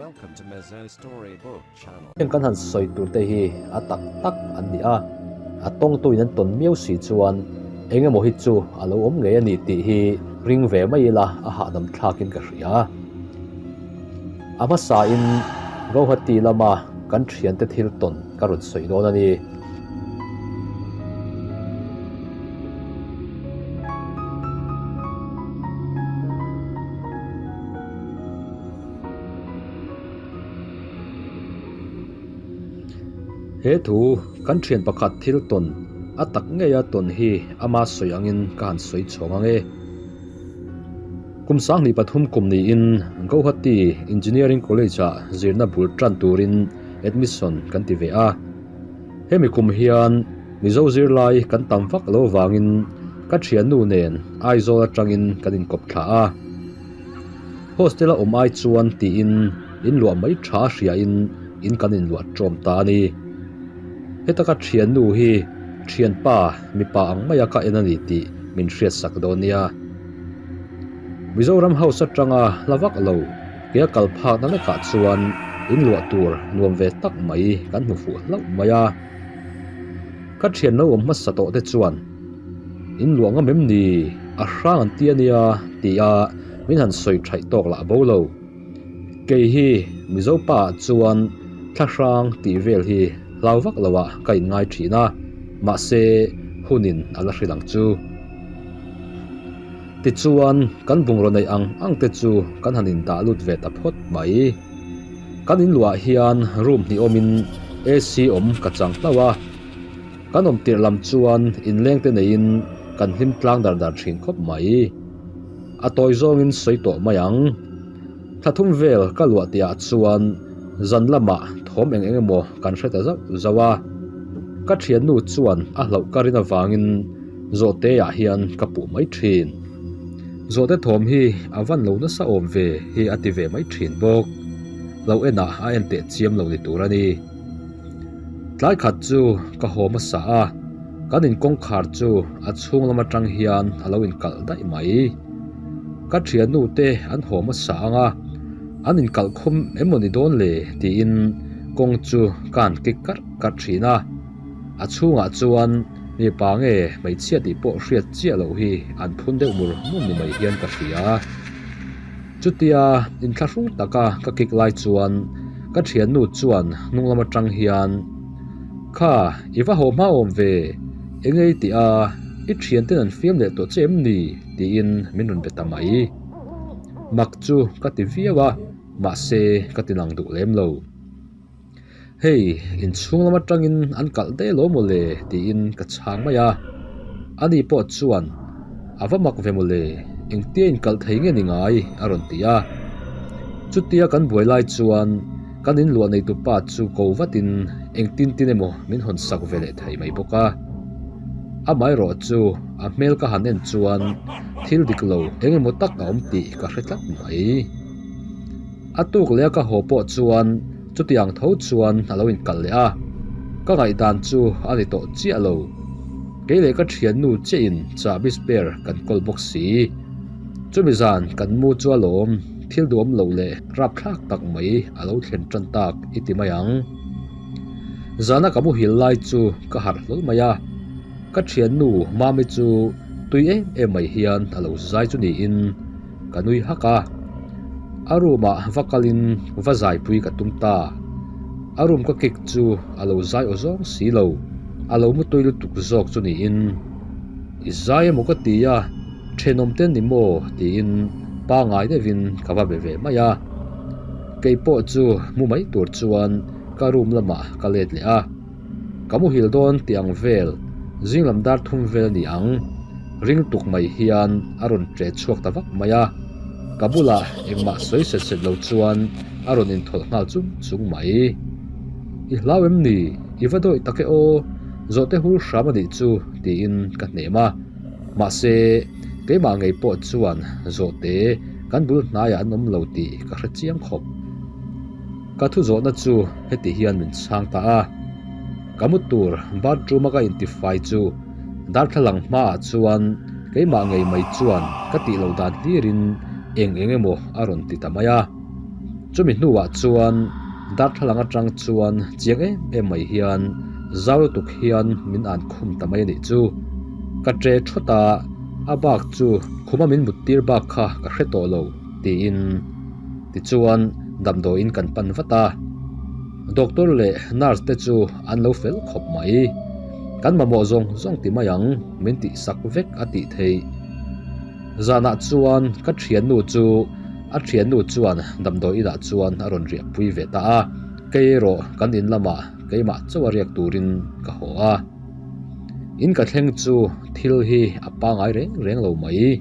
Heng kan han sawi tur te hi a tak tak an ni a, a tawngtuin an tawn miau si chuan eng emaw hi chu a lo awm ngei a ni tih hi ring ve mai ila a hahdam thlakin ka hria. A hmasain Guwahati lama kan thiante thil tawn ka rawn sawi dawn a ni. He thu kan thian pakhat thil tawn a tak ngeia tawn hi ama sawi angin ka han sawi chhawng ang e. Kum 2003 kum niin Guwahati Engineering College-ah zirna bul tan turin admission kan ti ve a. Hemi kum hian Mizo zirlai kan tam vak lo vangin ka thiannu nen Aizawl atangin kan inkawp thla a. Hostel a awm ai chuan tiin in luah mai tha hriain in kan inluah tawm ta a ni. Heta ka thiannu hi thianpa mipa ang maia ka en a ni tih min hriatsak dawn nia. Mizoram House atanga hla vak lo ke a kal phakna lekah chuan in luah tur nuam ve tak mai kan hmu fuh hlauh mai a. Ka thian lo awm hmasa tawh te chuan In luah ngam em ni? A hrang an ti a nia tia min han sawi thaih tawk lah bo lo. Kei hi Mizo pa ah chuan thla hrang tih vel hi hlau vak lo ah ka inngai thin a, mahse hunin a la hrilh ang chu. Tichuan kan bungraw neih ang ang te chu kan han indah lut ve ta phawt mai. Kan inluah hian room hnih awmin AC awm ka chang hlauh a. Kan awm tirh lam chuan inleng te neiin kan hlim tlang dar dar thin khawp mai. A tawi zawngin sawi tawh mai ang. Thla thum vel ka luah tihah chuan zan lamah thawm eng eng emaw kan hre ta zauh zauh a. Ka thiannu chuan a hlauh ka rin avangin Zawhte-ah hian ka puh mai thin. Zawhte thawm hi a van lo nasa awm ve hi a ti ve mai thin bawk. Lo enah a en teh chiam lo ni tur a ni. Tlai khat chu ka haw hmasa a, kan inkawngkhar chu a chhung lam atang hian a lo inkalh daih mai. Ka thiannu te an haw hmasa ang a, an inkalh khum em maw ni dawn le tiin kawng chu ka han kik karh karh thin a. A chhungah chuan mipa nge hmeichhia tih pawh hriat chiah loh hi an phun deuh mur mur ni mai hian ka hria. Chutia inthlahrung taka ka kik lai chuan ka thiannu chuan hnung lam atang hian, Kha, i va haw hma awm ve, eng ei tih a, i thianten an fiam leh tawh che em ni? tiin min rawn be ta mai. Mak chu ka ti viau a, mahse ka ti lang duh lem lo. Hei, inchhung lam atangin an kalh daih lo maw le? tiin ka chhang mai a. Ani pawh chuan, A va mak ve maw le, engtia inkalh thei nge ni ngai? a rawn ti a. Chutia kan buai lai chuan kan inluah neitu pa chu ko vatin engtin tin emaw min hawn sak ve leh thei mai bawk a. Amaherawh chu a hmel ka han en chuan thil dik lo eng emaw tak a awm tih ka hre tlat mai. A tuk leh a ka haw pawh chuan chuti ang tho chuan a lo inkalh leh a, ka ngaihdan chu a ni tawh chiah lo. Kei leh ka thiannu chiahin chahbi spare kan kawl bawk si. Chumi zan kan mu chu a lawm, thil duhawm loh leh rapthlak tak mai a lo thlen tan tak i ti mai ang. Zana ka muhil lai chu ka harh hlawl mai a, ka thiannu Mami chu tui em em mai hian a lo zai chu niin, Ka nui hak a, a room ah va kalin va zaipui ka tum ta. A room ka kik chu a lo zai aw zawng si lo, a lo mutui lutuk zawk chu niin. I zai emaw ka ti a, thenawm te ni maw tiin pangai deuhin ka va be ve mai a. Kei pawh chu mu mai tur chuan ka room lamah ka let leh a. Ka muhil dawn tih ang vel, zinglam dar thum vel a ni ang. Ring tuk mai hian a rawn ṭe chhuak ta vak mai a, ka bulah engmah sawi set set lo chuan a rawn inthawlh nghal chung chung mai. I hlau em ni? I va dawih tak e aw, zawhte hur hram a nih chu tiin ka hnem a. Mahse, keimah ngei pawh chuan zawhte kan bul hnaiah an awm lo tih ka hre chiang khawp. Ka thu zawhna chu heti hian min chhang ta a, ka mu tur bathroom a ka intifai chu darthlalang hmaah chuan keimah ngei mai chuan ka tih loh dan hlirin eng eng emaw a rawn ti ta mai a. Chumi hnuah chuan darthlalang atang chuan chiang em em mai hian zau lutuk hian min an khum ta mai a nih chu. Ka ṭe thawt a, a bak chu khuma min mut tir bak kha ka hre tawh lo tiin tichuan damdawiin kan pan vat a. Doctor leh nurse te chu an lo fel khawp mai. Kan mamawh zawng zawng ti mai ang min tihsak vek a tih theih. Zanah chuan ka thiannu chu a thiannu chuan damdawi inah chuan a rawn riah pui ve ta a, kei erawh kan in lamah keimah chauh a riak turin ka haw a. In ka thleng chu thil hi a pangai reng reng lo mai.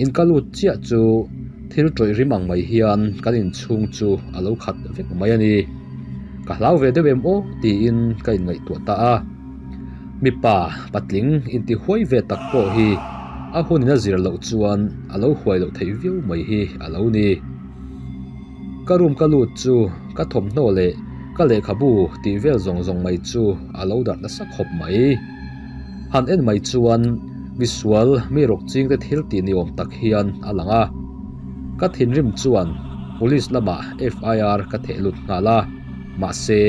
In ka lut chiah chu thil tawih rim ang mai hian kan inchhung chu a lo khat vek mai a ni. Ka hlau ve deuh em aw tiin ka inngaihtuah ta a. Mipa patling intihuai ve tak pawh hi a hunin a zir loh chuan a lo huai loh theih viau mai hi a lo ni. Ka room ka lut chu ka thawmhnaw leh ka lehkhabu tih vel zawng zawng mai chu a lo darh nasa khawp mai. Han en mai chuan misual mi rawk chingte thil tih ni awm tak hian a lang a. Ka thinrim chuan police lamah FIR ka theh lut nghal a, mahse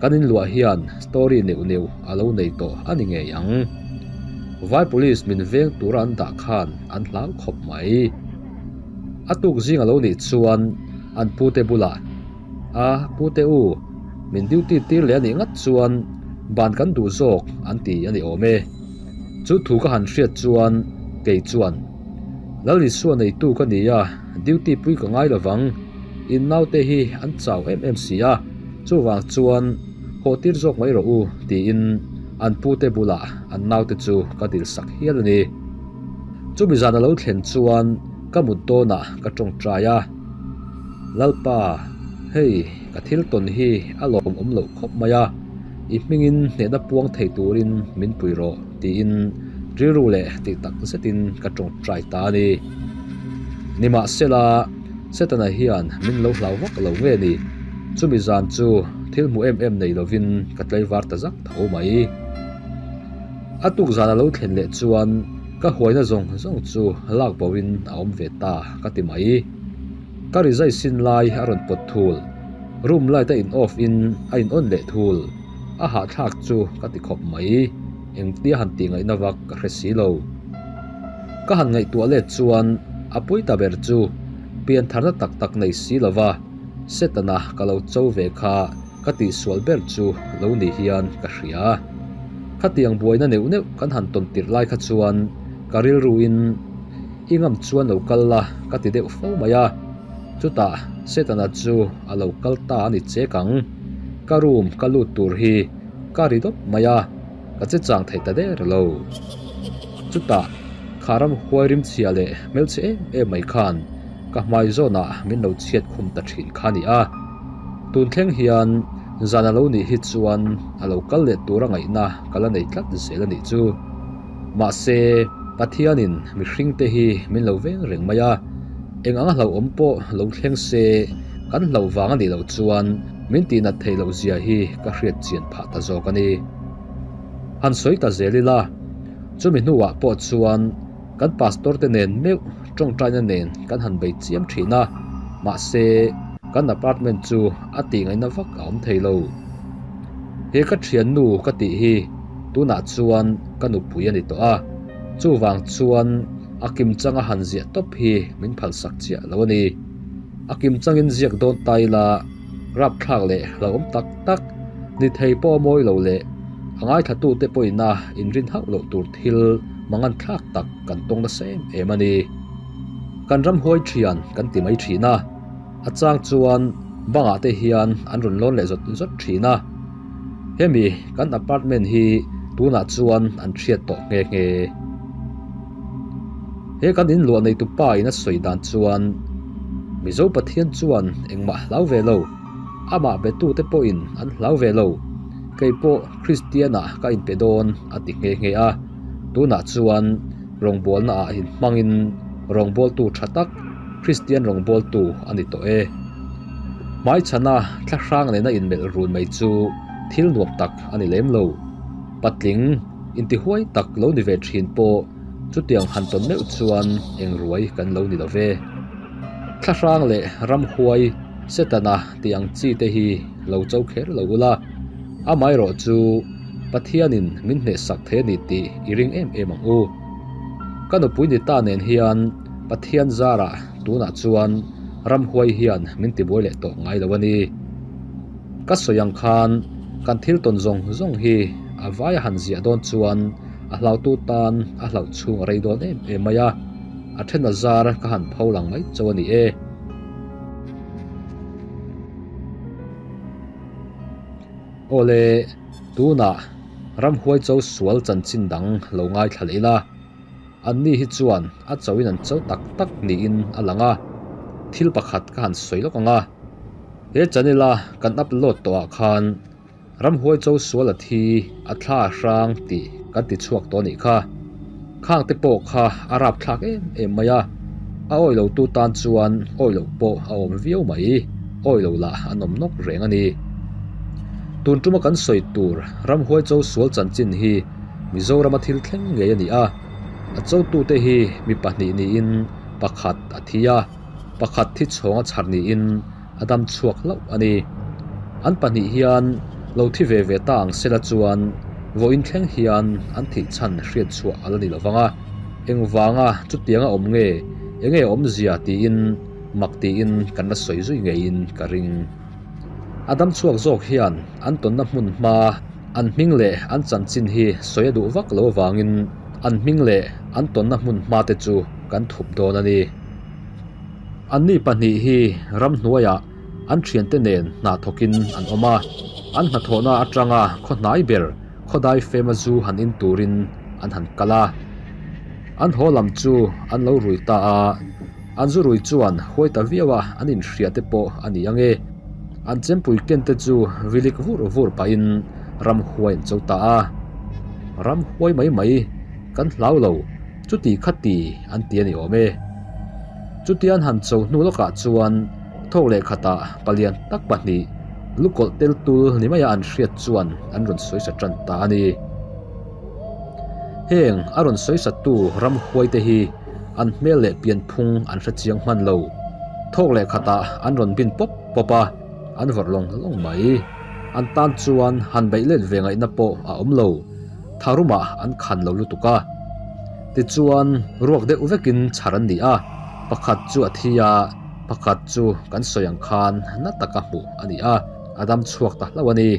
Kan inluah hian story neuh neuh a lo nei tawh a ni ngei ang. Vai police min veng tura an dah khan an hlau khawp mai. A tuk zing a lo nih chuan an pute bulah, A, pute u, min duty tir leh a nih ngat chuan ban kan duh zawk an ti a ni awm e. Chu thu ka han hriat chuan kei chuan, Lal Isua neitu ka ni a, duty pui ka ngai lovang, in naute hi an chau em em si a, Chuvang chuan haw tir zawk mai rawh u tiin an pute bulah an naute chu ka dil sak hial a ni. Chumi zan a lo thlen chuan ka mut dawnah ka tawngtai a, Lalpa, hei ka thil tawn hi a lawmawm loh khawp mai a, i hmingin hnehna puang thei turin min pui rawh tiin rilru leh tih tak zetin ka tawngtai ta a ni. Nimahsela, Setana hian min lo hlau vak lo nge ni? Chumi zan chu thil hmu em em nei lovin ka tlaivar ta zak tho mai. A tuk zan a lo thlen leh chuan ka huaina zawng zawng chu lak boin a awm ve ta ka ti mai. Ka rizai sin lai a rawn pawt thul, room light a in off in a in on leh thul, a hahthlak chu ka ti khawp mai, engtia han tih ngaihna vak ka hre si lo. Ka han ngaihtuah let chuan a pui ta ber chu piantharna tak tak nei si lova Setana ka lo cho ve kha ka tihsual ber chu lo ni hian ka hria. Khatiang buaina neuh neuh kan han tawn tirh lai kha chuan ka rilruin i ngam chuan lo kal la ka ti deuh fo mai a, chutah Setana chu a lo kal ta a ni chek ang. Ka room ka lut tur hi ka ri dawp mai a. Ka che chang thei ta der lo. Chutah kha ram huai rim chhia leh hmelchhe em em mai khan ka hmai zawnah min lo chhiat khum ta thin kha a ni a. Tun thleng hian zan a lo nih hi chuan a lo kal leh tura ngaihna ka la nei tlat zel a nih chu. Mahse, Pathianin mihringte hi min lo veng reng mai a, eng anga hlauhawm pawh lo thleng se kan hlauh vang a nih loh chuan min tihnat theih loh zia hi ka hriat chian phah ta zawk a ni. Han sawi ta zel ila, chumi hnuah pawh chuan kan pastor te nen meuh tawngtaina nen kan han bei chiam thin a, mahse kan apartment chu a tih ngaihna vak a awm thei lo. He ka thiannu ka tih hi tunah chuan ka nupui a ni tawh a, chuvang chuan a kimchanga han ziah tawp hi min phalsak chiah lo a ni. A kimchangin ziak dawn ta ila, Rapthlak leh hlauhawm tak tak, ni thei pawh a mawi lo leh a ngaithlatute pawhina inrin hauh loh tur thil manganthlak tak kan tawng nasa em em a ni. Kan ramhuai thian kan ti mai thin a, a chang chuan bangah te hian an rawn lawn leh zawt zawt thin a. Hemi kan apartment hi tunah chuan an hriat tawh nghe nghe. He kan inluah neitu pa in a sawi dan chuan Mizo Pathian chuan engmah hlau ve lo, amah betute pawhin an hlau ve lo, kei pawh Kristian ah ka inpe dawn a ti nghe nghe a, tunah chuan rawngbawlna ah inhmangin rawngbawltu tha tak Kristian rawngbawltu a ni tawh e. Hmaichhana thlahrang nena inmelh run mai chu thil nuam tak a ni lem lo. Patling intihuai tak lo ni ve thin pawh chutiang han tawn meuh chuan eng ruai kan lo ni lo ve. Thlahrang leh ramhuai. Setana tih ang chi te hi lo cho kher lo ula, amaherawh chu Pathianin min hnehsak thei a ni tih i ring em em ang u. Ka nupui ni ta nen hian Pathian zarah tunah chuan ramhuai hian min tibuai leh tawh ngai lo a ni. Ka sawi ang khan kan thil tawn zawng zawng hi a vaia han ziah dawn chuan a hlautu tan a hlauh chhung a rei dawn em em mai a, a then a zar ka han pho lang mai chauh a ni e. Awle, tunah ramhuai cho sual chanchin dang lo ngaithla leh ila. Anni hi chuan a choin an cho tak tak niin a lang a, thil pakhat ka han sawi lawk ang a. He channel a kan upload tawhah khan ramhuai cho sual a thi a thla a hrang tih kan ti chhuak tawh a nih kha. Khang te pawh kha a rap thlak em em mai a, a awi lo tu tan chuan awi loh pawh a awm viau mai, awi lo lah an awm nawk reng a ni. Tun tuma kan sawi tur ramhuai cho sual chanchin hi Mizorama thil thleng ngei a ni a, a chotute hi mi pahnih niin pakhat a thi a, pakhat thi chhawng a chhar niin a dam chhuak hlauh a ni. An pahnih hian lo thi ve ve ta ang sela chuan vawiin thleng hian an thih chhan hriat chhuah a la ni lovang a, engvanga chutianga awm nge, enge awmzia tiin mak tiin kan la sawi zui ngeiin ka ring. A dam chhuak zawk hian an tawnna hmun hma an hming leh an chanchin hi sawi a duh vak lo avangin an hming leh an tawnna hmun hma te chu kan thup dawn a ni. Anni pahnih hi ramhnuaiah an thiante nen hna thawkin an awm a, an hnathawhna atanga khaw hnai ber khawdai fema zu han in turin an han kal a. An haw lam chu an lo rui ta a, an zu rui chuan huai ta viau a an inhria te pawh a ni ang e. An chempui ken te chu vilik vur vur pahin ramhuai an cho ta a. Ramhuai mai mai kan hlau lo. Chuti kha ti an ti a ni awm e. Chuti an han cho hnu lawkah chuan thawk leh khatah palian tak pahnih lukawlh tel tul ni maia an hriat chuan an rawn sawisa tan ta a ni. Heng a rawn sawisatu ramhuai te hi an hmel leh pianphung an hre chiang hman lo. Thawk leh khatah an rawn bin pawp pawp a, an vawrh lawng lawng mai. An tan chuan han beih let ve ngaihna pawh a awm lo. Tharumah an khan lo lutuk a. Tichuan, ruak deuh vekin chhar an ni a, pakhat chu a thi a, pakhat chu kan sawi ang khan na taka hmuh a ni a, a dam chhuak ta hlauh a ni.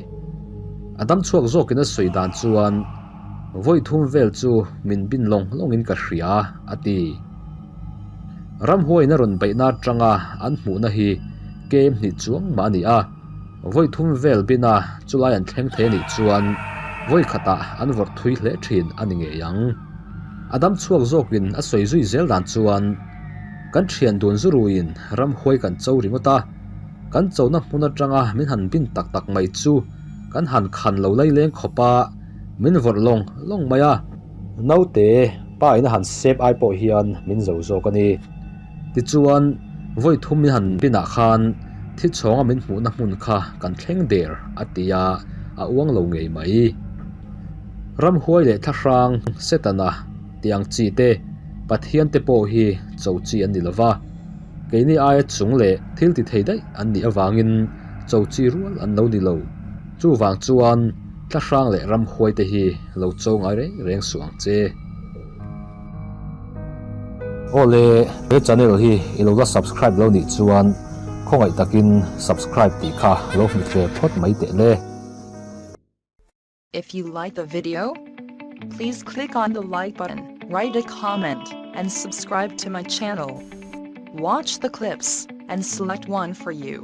A dam chhuak zawkin a sawi dan chuan, Vawi thum vel chu min bin lawng lawngin ka hria, a ti. Ramhuaiin a rawn beihna atanga an hmuhna hi kem hnih chuang mah a ni a. Vawi thum vel bina chulai an thleng thei a nih chuan vawi khatah an vawrh thui hle thin a ni ngei ang. A dam chhuak zawkin a sawi zui zel dan chuan kan thian dun zuruiin ramhuai kan cho ringawt a, kan chona hmun atanga min han bin tak tak mai chu kan han khan lo laileng khawp a, min vawrh lawng lawng mai a. Naute pa in a han sep ai pawh hian min zo zawk a ni. Tichuan, vawi thum min han pinah khan thi chhawnga min hmuhna hmun kha kan thleng der a ti a, a uang lo ngei mai. Ramhuai leh thlahrang Setana tih ang chi te, Pathian te pawh hi cho chi an ni lo va, keini aia chung leh thil ti thei daih an nih avangin cho chi rual an lo ni lo. Chuvang chuan thlahrang leh ramhuai te hi lo cho ngai reng reng suh ang che. Awle, he channel hi i lo la subscribe lo nih chuan khawngaih takin subscribe tih kha lo hmu ve phawt mai teh le. If you like the video, please click on the like button, write a comment, and subscribe to my channel. Watch the clips and select one for you.